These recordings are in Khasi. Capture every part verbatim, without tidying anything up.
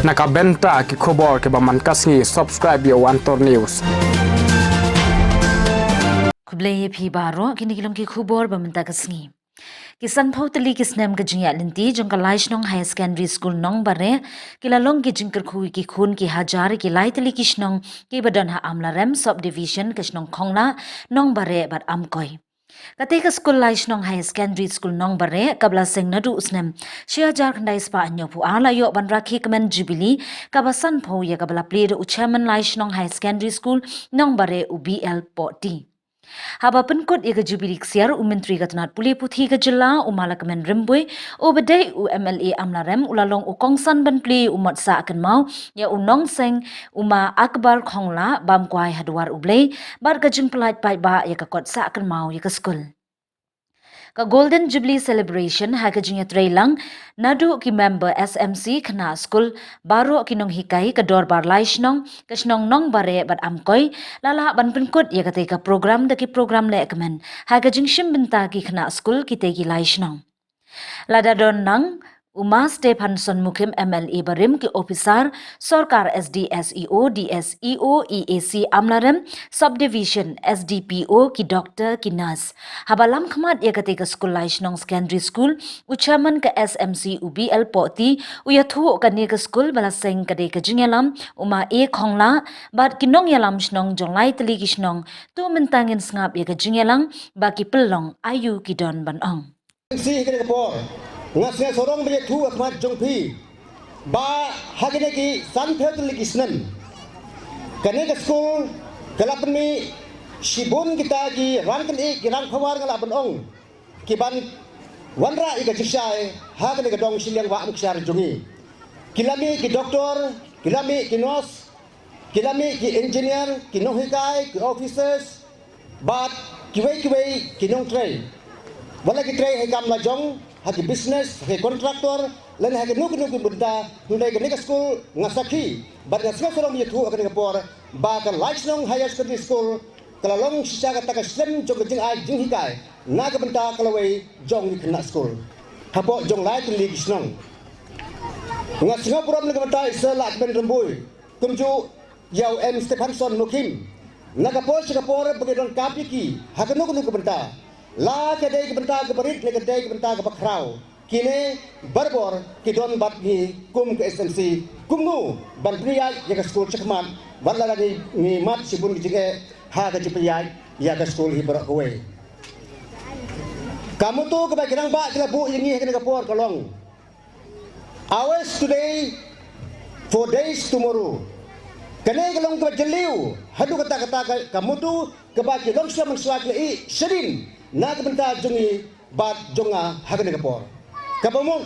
Na ka bynta ki khubor kiba man ka sngi, subscribe ïa u Antor News. Khublei ïa phi baroh, kine ki long ki khubor ba mynta ka sngi. Ki sanphew tylli ki snem ka jingïaid lynti jong ka Laishnong Higher Secondary School Nongbare, ki la long ki jingkyrkhu ïa ki khun ki hajar ïa ki lai tylli ki shnong kiba don ha Amlarem Subdivision, ka shnong Khongla, Nongbare bad Amkoi. Katei ka skul Laishnong Higher Secondary School Nongbare kaba la seng naduh u snem shi hajar khyndai spah hynñiewphew ar la ïoh ban rakhe kmen Jubilee kaba sanphew, ïa kaba la plie da u Chairman Laishnong Higher Secondary School Nongbare, u B L Pohti. Haba pynkut ïa ka Jubilee ksiar, u Myntri ka tnat pule puthi ka jylla, u Ma Lahkmen Rymbui, uba dei u M L A Amlarem, u la long u kongsan ban plie u mot sah kynmaw ïa u nongseng, u Ma Akbar Khongla, bam kwai ha Dwar U Blei, bad ka jingpyllait paidbah ïa ka kot sah kynmaw ïa ka skul. Ka Golden Jubilee Celebration ha ka jingïatreilang naduh ki member S M C khynnah skul baroh ki nonghikai ka Dorbar Laishnong, ka shnong Nongbare bad Amkoi, la lah ban pynkut ïa katei ka program da ki program lehkmen ha ka jingshim bynta ki khynnah skul kitei ki laishnong. Lada don nang u Ma Stephanson Mukhim, M L A barim, ki officer sorkar, S D, S E O, D S E O, E A C Amlarem Subdivision, S D P O, ki doctor, ki nurse. Haba lam khmat ïa katei ka skul Laishnong Secondary School, u Chairman ka S M C, u B L Pohti, u ïathuh kane ka skul ba la seng ka dei ka jingïalam u Ma A Khongla bad ki nongïalam shnong jong lai tylli ki shnong. To mynta ngin sngap ïa ka jingïalang ba ki pynlong aïu ki don ban ong. Sngewsih ha kane ka por, nga sngewsarong ban ïathuh ha khmat jong phi ba ha kine ki sanphew tylli ki snem, kane ka skul ka la pynmih shibun kita ki rangkynïeh, ki rangphawar, nga lah ban ong, ki ban wanrah ïa ka jingshai ha kane ka dong shiliang wah umkshar jong ngi. Ki la mih ki doktor, ki la mih ki nurse, ki la mih ki engineer, ki nonghikai, ki officers, bad kiwei kiwei ki nongtrei. Wat la ki trei ha ki kam la jong, ha ki business, ha ki contractor, lane ha kino kino ki bynta, hynrei kane ka skul nga sakhi bad nga sngewsarong ïathuh ha kane ka por ba ka Laishnong Higher Secondary School ka la long shisha kata ka slem jong ka jingai jinghikai na ka bynta ka lawei jong ki khynnah skul hapoh jong lai tylli ki shnong. Nga sngewburom na ka bynta i Sir Lahkmen Rymbui, kumjuh ïa u M Stephanson Mukhim, na ka por sha ka por ba ki donkam ïa ki ha kano kano ka bynta, la ka dei ka bynta kaba rit ne ka dei ka bynta kaba khraw, kine barabor ki don bad ngi kum ka S M C kumno ban pynïaid ïa ka skul shakhmat, wat la ngi, ngi mad shibun ki jingeh ha ka jingpynïaid ïa ka skul hi baroh kawei. Ka motto kaba ki rangbah ki la buh ïa ngi ha kane ka por ka long, "Ours today, for theirs tomorrow." Kane ka long kaba jylliew haduh katta katta ka, ka motto kaba ki longshuwa manshuwa ki la ïoh shadien na ka bynta jong ngi bad jong nga ha kane ka por. Kaba mut,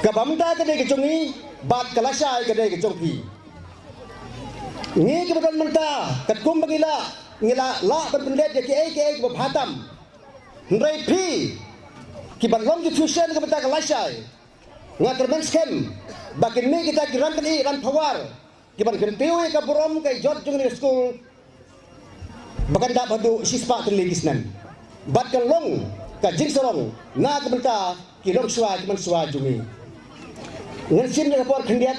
kaba mynta ka dei ka jong ngi bad ka lashai ka dei ka jong phi. Ngi kiba don mynta, katkum ba ngi lah, ngi lah, lah ban pyndep ïa kiei kiei kiba bha tam. Hynrei phi kiban long ki future ka bynta ka lashai, nga kyrmen skhem ba kin mih kita ki rangkynïeh rangphawar kiban kyntiew ïa ka burom ka jot jong kane ka skul ba kan dap haduh shispah tylli ki snem bad kan long ka jingsarong na ka bynta ki longshuwa ki manshuwa jong ngi. Ngan shim ïa ka por khyndiat,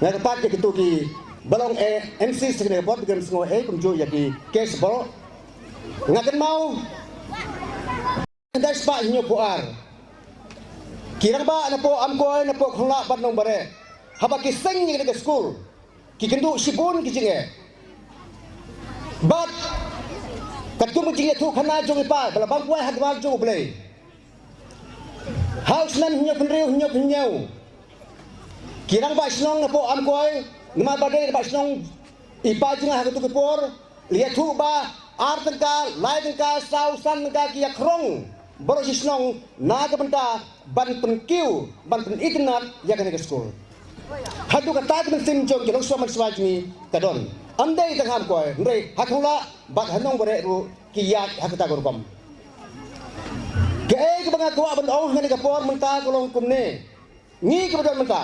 nga kyrpad ïa kito kiba long, eh, M C sa kane ka por ba kin sngew, eh, kumjuh ïa ki case baroh. Nga kynmaw, khyndai spah hynñiewphew ar, ki rangbah napoh Amkoi, napoh Khongla bad Nongbare, haba ki seng ïa kane ka skul, ki kynduh shibun ki jingeh. Bad katkum ka jingïathuhkhana jong i Pa ba la bam kwai ha Dwar jong U Blei, ha u snem hynñiewphew hynriew, hynñiewphew hynñiew, ki rangbah shnong napoh Amkoi, namar ba dei rangbah shnong i Pa jong nga ha kato ka por, la ïathuh ba ar tyngka, lai tyngka, saw san tyngka ki ïakhrong baroh shi shnong na ka bynta ban pynkiew, ban pynitynnad ïa kane ka skul. Haduh katta ka mynsiem jong ki longshuwa manshuwa jong ngi ka don, ym dei tang ha Amkoi, hynrei ha Khongla bad ha Nongbare ruh ki ïaid ha kata ka rukom. Kaei kaba nga kwah ban ong ha kane ka por mynta ka long kumne. Ngi kiba don mynta,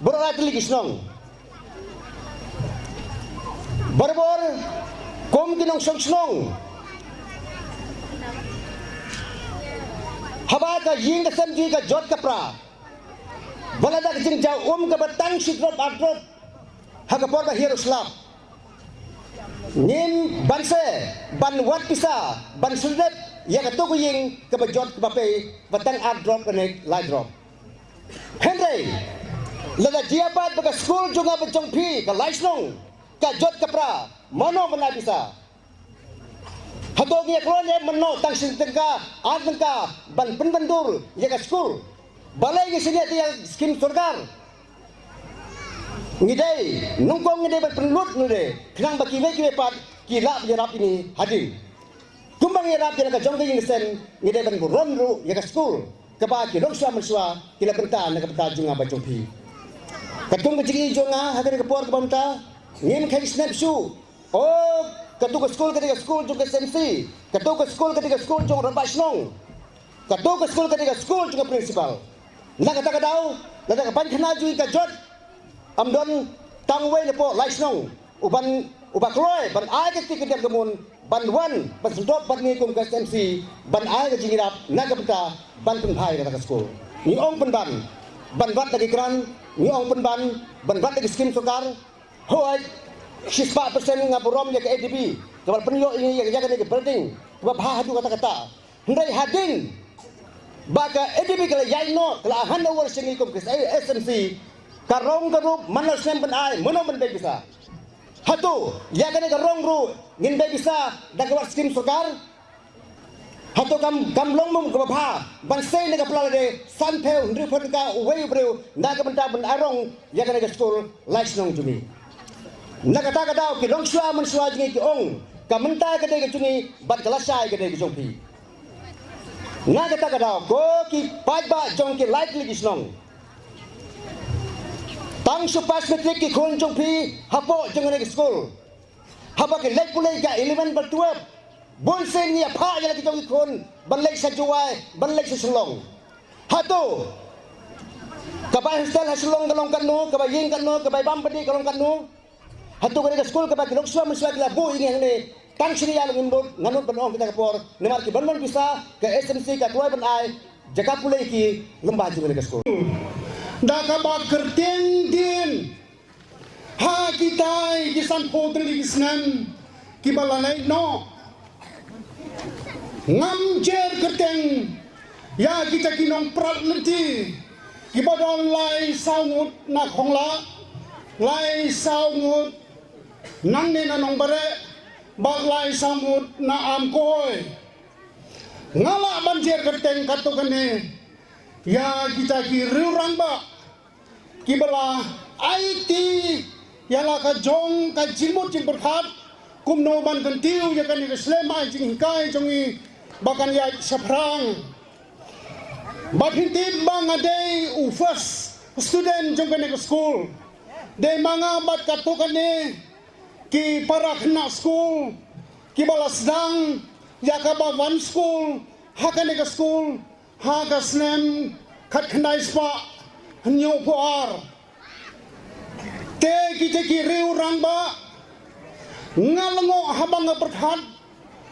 baroh lai tylli ki shnong, barabor kum ki nongshong shnong, haba ka ïing ka sem jong ngi ka jot ka pra, Wat la da ka jingjaw um kaba tang shi drop ar drop ha ka por ba hiar u slap, ngim banse ban wad pisa ban shu dep ïa kato ka ïing kaba jot kaba pei ba tang ar drop lane lai drop. Hynrei lada jia pat ba ka skul jong nga bad jong phi ka Laishnong ka jot ka pra, mano ban ai pisa? Hato ngi ïa kloi ne mynno tang shi tyngka ar tyngka ban pynbyndur ïa ka skul? Balei ngi shaniah te ïa ka skim sorkar? Ngi dei nyngkong ngi dei ban pynlut ngi dei khnang ba kiwei kiwei pat ki lah ban ïarap ïa ngi hadien. Kumba ngi ïarap ïa la ka jong ka ïing ka sem, ngi dei ban burom ruh ïa ka skul kaba ki longshuwa mynshuwa ki la bynta na ka bynta jong nga bad jong phi. Katkum ka jingïohi jong nga ha kane ka por kaba mynta, ngim kheiñ snep shuh. Oh, kato ka skul ka dei ka skul jong ka S M C, kato ka skul ka dei ka skul jong u rangbah shnong, kato ka skul ka dei ka skul jong ka principal. Na kata ka daw, lada ka bynta jong ngi ka jot, ym don tang uwei napoh Laishnong uban, uba kloi ban ai ka kti ka diang ka mon ban wan ban sngewthuh bad ngi kum ka S M C ban ai ka jingïarap na ka bynta ban pynphai kata ka skul. Ngi ong pynban ban wad da ki grant, ngi ong pynban ban wad da ki skim sorkar. Hooid, shispah percent nga burom ïa ka A D B kaba la pynïoh ïa ngi ïa kane ka building kaba bha haduh katta katta. Hynrei hadien ba ka A D B ka la ïaid noh, ka la hand over sha ngi kum ka S M C, ka rong ka rup, mano snem ban ai, mano ban bei pisa? Hato ïa kane ka rong ruh ngin bei pisa da ka wad skim sorkar? Hato kam, kam long mo kaba bha ban sei na ka pla lade sanphew hynriewphew tyngka uwei u briew na ka bynta ban ai rong ïa kane ka skul Laishnong jong ngi? Na kata ka daw ki longshuwa mynshuwa jong ngi ki ong, ka mynta ka dei ka jong ngi bad ka lashai ka dei ka jong phi. Na kata ka daw ko ki paidbah jong ki lai tylli ki shnong, tang shu pass matric ki khun jong phi hapoh jong kane ka skul. Haba ki leit pule ka eleven bad twelve, bun sien ngi ïa phah ïa la ki jong ki khun ban leit sha Jowai, ban leit sha Shillong. Hato ka bai hostel ha Shillong ka long katno, ka bai ïing katno, ka bai bam bad dih ka long katno? Hato kane ka skul kaba ki longshuwa mynshuwa ki la buh ïa ngi hangne, tang shi ïa la ngim nud, nga nud ban ong kita ka por, namar ki ban ban pisa ka S M C ka kloi ban ai jaka pule ki lem bad jong kane ka skul. Da kaba kyrteng dien ha kitai ki sanphew tylli ki snem kiba la leit noh, ngam jer kyrteng ïa kita ki nongprat lynti kiba don lai saw ngut na Khongla, lai saw ngut nangne na Nongbare, bad lai saw ngut na Amkoi. Nga lah ban jer kyrteng katto katne ïa kita ki riew rangbah kiba la aiti ïa la ka jong ka jingmut jingpyrkhat kumno ban kyntiew ïa kane ka shlem ai jinghikai jong ngi ba kan ïaid shaphrang. Bad phin tip ba nga dei u first student jong kane ka skul. Dei ma nga bad katto katne ki para khynnah skul kiba la sdang ïa kaba wan skul ha kane ka skul ha ka snem khatkhyndai spah hynñiewphew ar. Te kita ki riew rangbah, nga lyngngoh haba nga pyrkhat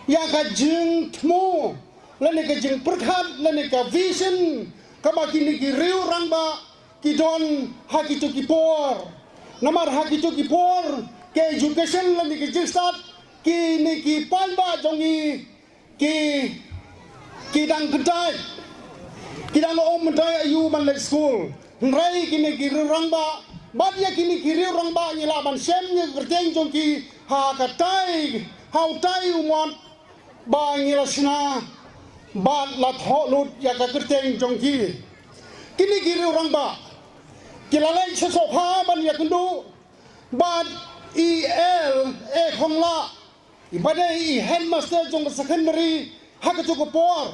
ïa ka jingthmu lane ka jingpyrkhat lane ka vision kaba kine ki riew rangbah ki don ha kito ki por. Namar ha kito ki por ka education lane ka jingstad kine ki paidbah jong ngi ki, ki dang kyntait, ki dang ym kyntait aïu ban leit skul. Hynrei kine ki riew rangbah, bad ïa kine ki riew rangbah ngi lah ban shem ïa ka kyrteng jong ki ha katai, ha utai u mot ba ngi la shna bad la thoh lut ïa ka kyrteng jong ki. Kine ki riew rangbah ki la leit sha Sohkha ban ïakynduh bad i L A Khongla, iba dei i headmaster jong ka secondary ha kato ka por.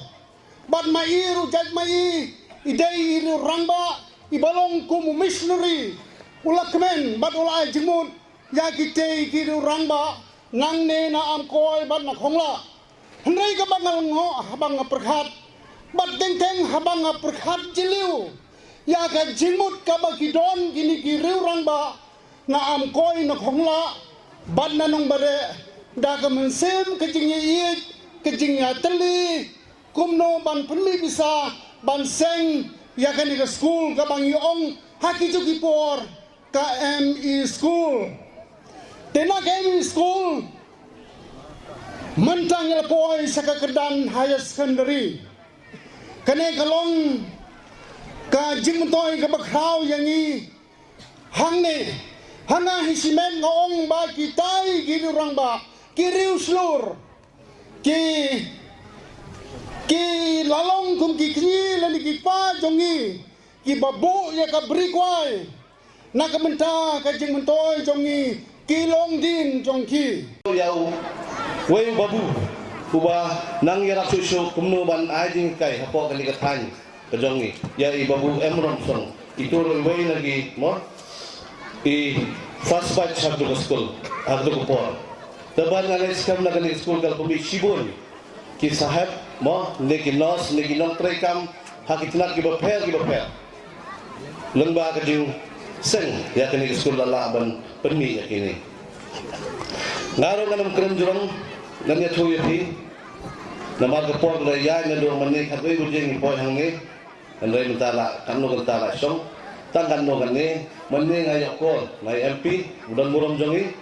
Bad ma i ruh jait ma i, i dei i riew rangbah iba long kum u missionary, u la kmen bad u la ai jingmut ïa kitei ki riew rangbah nangne na Amkoi bad na Khongla. Hynrei kaba nga lyngngoh haba nga pyrkhat, bad teng teng haba nga pyrkhat jylliew ïa ka jingmut kaba ki don kine ki riew rangbah na Amkoi na Khongla bad na Nongbare, da ka mynsiem ka jingïaieit, ka jingïatylli kumno ban pynmih pisa ban seng ïa kane ka skul kaba ngi ong ha ki juh ki por ka M E school. Te na ka M E school mynta ngi la poi sha ka kyrdan higher secondary. Kane ka long ka jingmyntoi kaba khraw ïa ngi. Hangne, hana hi shimet nga ong ba kitai ki rangbah, ki riewshlur, ki, ki la long kum ki kñi lane ki kpa jong ngi, kiba buh ïa ka bri kwai na ka bynta ka jingmyntoi jong ngi, ki long dien jong ki. Ïa u, wei u babu, uba nang ïarap shuh shuh kumno ban ai jinghikai hapoh kane ka thaiñ ka jong ngi. Ïa i babu Emron Song, i tu ruh wei na ki, mo, i first batch ha katu ka skul, ha katu ka por. Te ban nga leit skhem na kane ka skul ka la pynmih shibun ki saheb, mo, ne ki nurse, ne ki nongtrei kam ha ki tnat kiba pher kiba pher. Lyngba ka jingseng ïa kane ka skul la lah ban pynmih ïa kine. Nga ruh ngan ym kren jrong, ngan ïathuh ïa phi. Namar ka por la ïaid naduh mynne khatwei baje ngi poi hangne. Hynrei mynta la, katno kynta la shong. Tang katno kane, mynne nga ïoh call na i M P, u don burom jong ngi.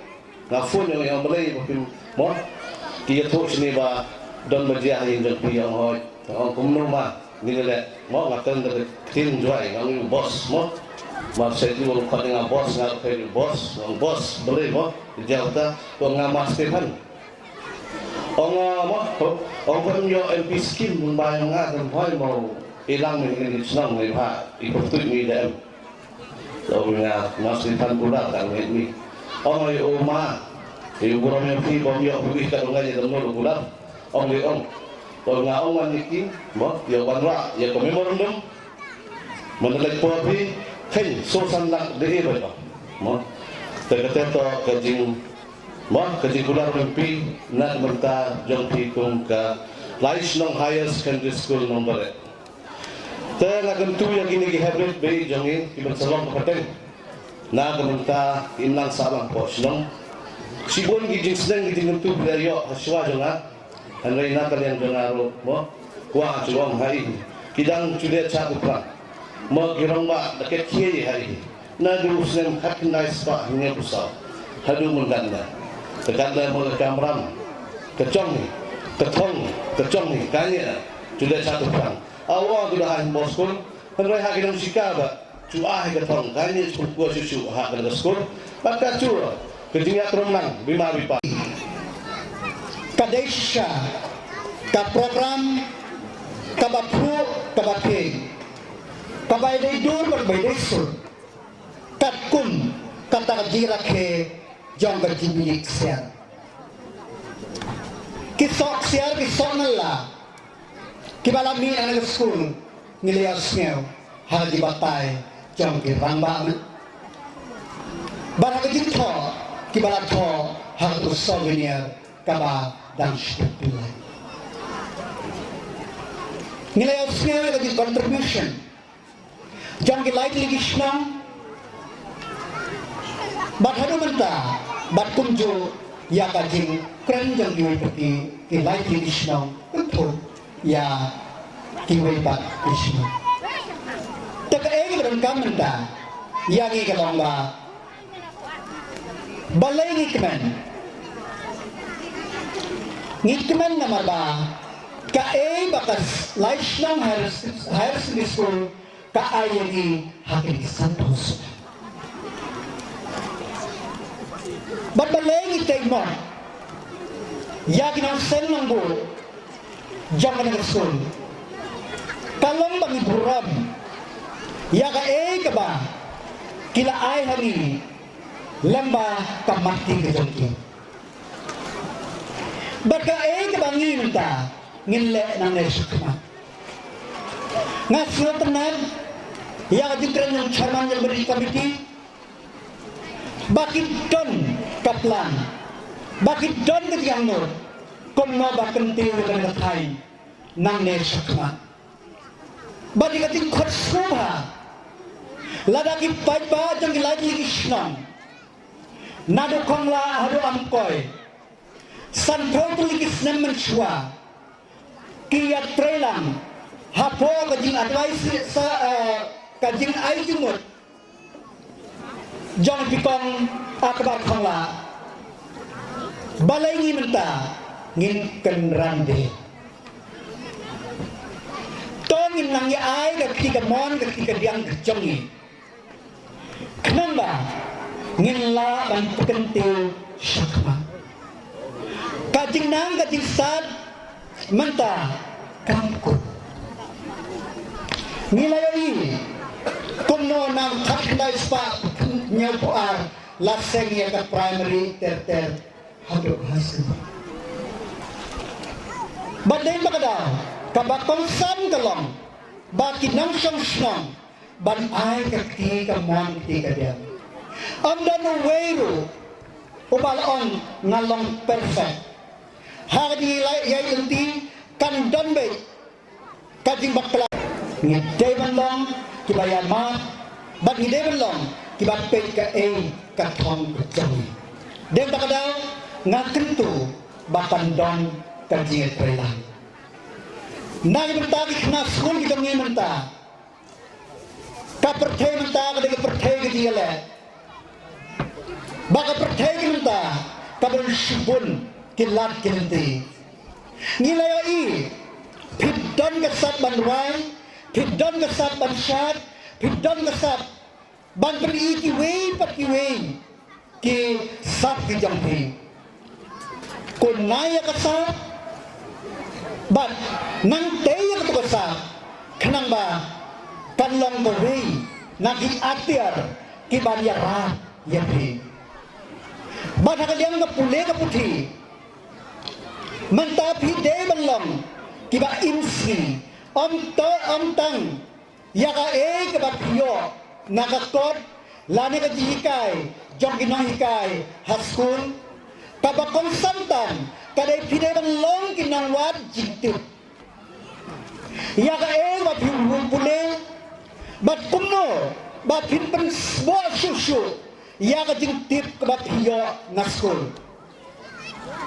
Nga phone ïa u, ïa u, balei ba phim, mo, ki ïathuh shane ba don ba jia ha ïing jong phi, ïa u, hooid. Nga ong kumno ma, ngin ïaleh, mo, nga kren da ka ktien Jowai, nga ong ïa u boss, mo. Mar sha ki ong khot ïa nga boss, nga ong boss, nga ong boss, balei, mo, jia uta, to nga ma Stephen. Ong, ah, mo, ong, ong, ong, ïoh M P scheme, ba ïa nga, kan hoi, mo, i lang, mi, i chnong, i bha, i pyrtuit, mi, da em. Ong, nga, nga, Stephen Kular, kan, mi, mi. Ong, ïa, u ma, ïa, u burom, ïa, phi, bym ïoh, phi, ka, ong, nga, ïa, dam, no, Kular. Ong, ïa, ong. Ong, nga, ong, wan, ïa, ki, mo, ïa, wan, ra, ïa, ka memorandum. Mynta leit por phi, kheiñ, soo san lak de e bai ba. Mo. Te kata to ka jing, mo, ka jingkular M P na ka bynta jong phi kum ka Lai Shnong Higher Secondary School Nongbare. Te nga kyntu ïa kine ki hybrid bei jong ngi ki ban sa long ka pateng na ka bynta ki imlang sahlang poh shnong. Shibun ki jingsneng ki jingkyntu ki la ïoh ha shuwa jong nga. Hynrei na ka liang jong nga ruh, mo, kwah ju ong ha i, ki dang ju leh cha tu prang. Mo, ki rangbah da ket khie ha i. Naduh u snem khatkhyndai spah hynñiewphew saw haduh mynta. Te katba mo ka kamram, ka jong hi, ka thong, ka jong hi, ka ñiah, ju leh cha tu prang. Aw, aw, tu da ha hi mo skul. Hynrei ha ki nongshika ba ju ai ka thong, ka ñiah, shu kua shu shu ha ka skul. Bad ka ju ka jingïatrum lang bima bipa. Ka dei shisha ka program kaba phuh, kaba thieng, kaba dei dur bad ba dei sur. Katkum kata ka jingrakhe jong ka jingmih ksiar. Ki soh ksiar, ki soh nala, kiba la mih na ka skul, ngi la ïohsngew ha ki batai jong ki rangbah, bad ha ka jingthoh kiba la thoh ha ka souvenir kaba dang shu pynlait. Ngi la ïohsngew ha ka jingcontribution jong ki lai tylli ki shnong. Bad haduh mynta, bad kumjuh ïa ka jingkren jong kiwei pat ki, ki lai tylli ki shnong, kynthup ïa kiwei pat ki shnong. Te kaei kaba donkam mynta ïa ngi ka long ba balei ngi kmen? Ngi kmen namar ba kaei ba ka Lai Shnong Higher, Higher Secondary School ka ai ïa ngi ha kine ki sanphew snem. Bad balei ngi tei mot ïa ki nongseng nongbuh jong kane ka skul? Ka long ba ngi burom ïa kaei kaba ki la ai ha ngi lyngba ka mat ki ka jong ki. Bad kaei kaba ngi mynta ngin leh nangne shakhmat. Nga sngewtynnat ïa ka jingkren jong chairman jong ka committee ba ki don ka plan, ba ki don ka jingangnud kumno ba kyntiew ïa kane ka thaiñ nangne shakhmat. Bad ïa ka jingkhot sngewbha lada ki paidbah jong ki lai tylli ki shnong, naduh Khongla haduh Amkoi, sanphew tylli ki snem mynshuwa ki ïatreilang Hapoh ka jing advice sa, eh, ka jingai jingmut jong Pi Kong Akbar Thongla, balei ngi mynta ngin kynran de? To ngin nang ïa ai ka kti kamon, ka kti kadiang ka jong ngi. Khnang ba ngin lah ban pynkyntiew shakhmat. Ka jingnang ka jingstad mynta kam kut. Ngi la ïohi kumno na u khatkhyndai spah hynñiewphew ar la seng ïa ka primary ter ter haduh high school. Bad dei ba ka daw kaba kongsan ka long ba ki nongshong shnong ban ai ka kti kamon kti kadiang. Ym don uwei ruh uba la ong nga long perfect. Ha ka jingïaid lynti kan don beit ka jingbakla. Ngi dei ban long kiba ïa map bad ngi dei ban long kiba peit kaei ka thong ka jong ngi. Dei ba ka daw nga kyntu ba kan don ka jingïatreilang. Na ki bynta ki khynnah skul ki jong ngi mynta, ka pyrthei mynta ka dei ka pyrthei ka jingïaleh. Ba ka pyrthei ka mynta ka don shibun ki lad ki lynti. Ngi la ïohi phi don ka sap ban rwai, phi don ka sap ban shad, phi don ka sap ban pyni kiwei pat kiwei ki sap ki jong phi. Kynmaw ïa ka sap bad nang tei ïa katu ka sap khnang ba kan long kawei na ki atiar kiban ïarap ïa phi. Bad ha ka liang ka pule ka puthi, mynta phi dei ban long kiba im sngi, ym to ym tang ïa kaei kaba phi ïoh na ka kot lane ka jinghikai jong ki nonghikai ha skul. Kaba kongsan tam ka dei phi dei ban long ki nongwad jingtip ïa kaei ba phi pule bad kumno ba phin pynsboh shuh shuh ïa ka jingtip kaba phi ïoh na skul.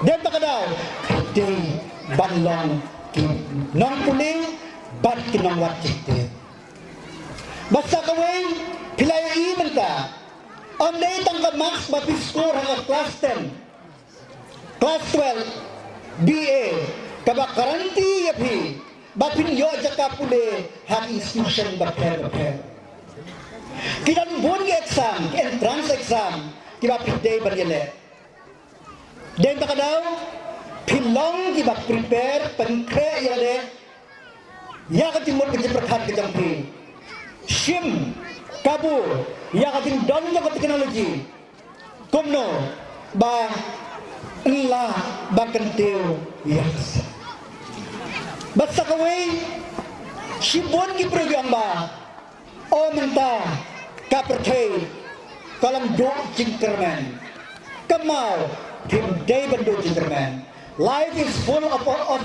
Dei ba ka daw dei ban long ki nongpule bad ki nongwad jingtip. Bad sa kawei phi la ïohi mynta, ym dei tang ka marks ba phi score ha ka class ten, class twelve, B A kaba guarantee ïa phi ba phin ïoh jaka pule ha ki institution bapher bapher. Ki don bun ki exam, ki entrance exam kiba phi dei ban ïaleh. Dei ba ka daw phi long kiba prepare, pynkhreh ïa lade ïa ka jingmut ka jingpyrkhat ka jong phi. Shim kabu ïa ka jingdon jong ka technology. Kumno ba yn lah ban kyntiew ïa ka sap. Bad sa kawei, shibun ki briew ki ong ba, o mynta ka pyrthei ka long duh jingkyrmen. Kynmaw, phim dei ban duh jingkyrmen. Life is full of, of